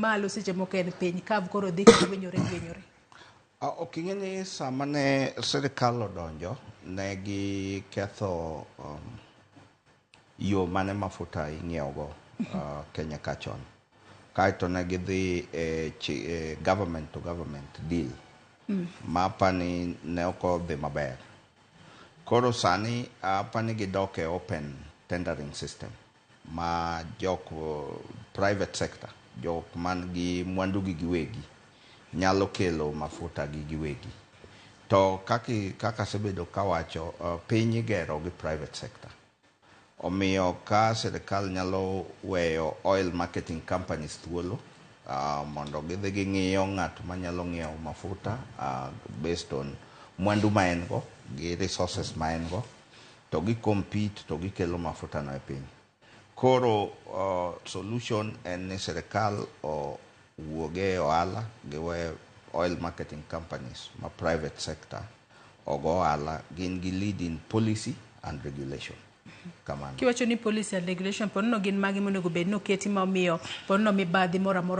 malo, seche moko en piny. Curve koro dhi ka gwenyore gwenyore. Ok ing'e ni sama ne sirikal odonjo, ne giketho yo mane mafuta ing'iewogo Kenya ka chon. Kaeto ne gidhi e government to government deal ma apani ne ok odhi maber. Koro sani apani gidok e open tendering system ma jok private sector, jok man gi mwandu gi giwegi nyalo kelo mafuta gi giwegi. To kaka asebedo kawacho, piny igero gi private sector. Omiyo ka sirikal nyalo weyo oil marketing companies thuolo mondo gidhi ging'iyo ng'at manyalo ng'iewo mafuta based on mwandu ma en go gi resources ma en go, to gi compete to gikelo mafuta no e piny. Koro solution en ni sirikal owuoge e ohala, giwe oil marketing companies ma private sector ogo ohala, gin gi lead in policy and regulation. Kamano. Kiwacho ni policy and regulation, ponono gin mage monego bed ni oketi ma omiyo ponono mibadhi moro amora?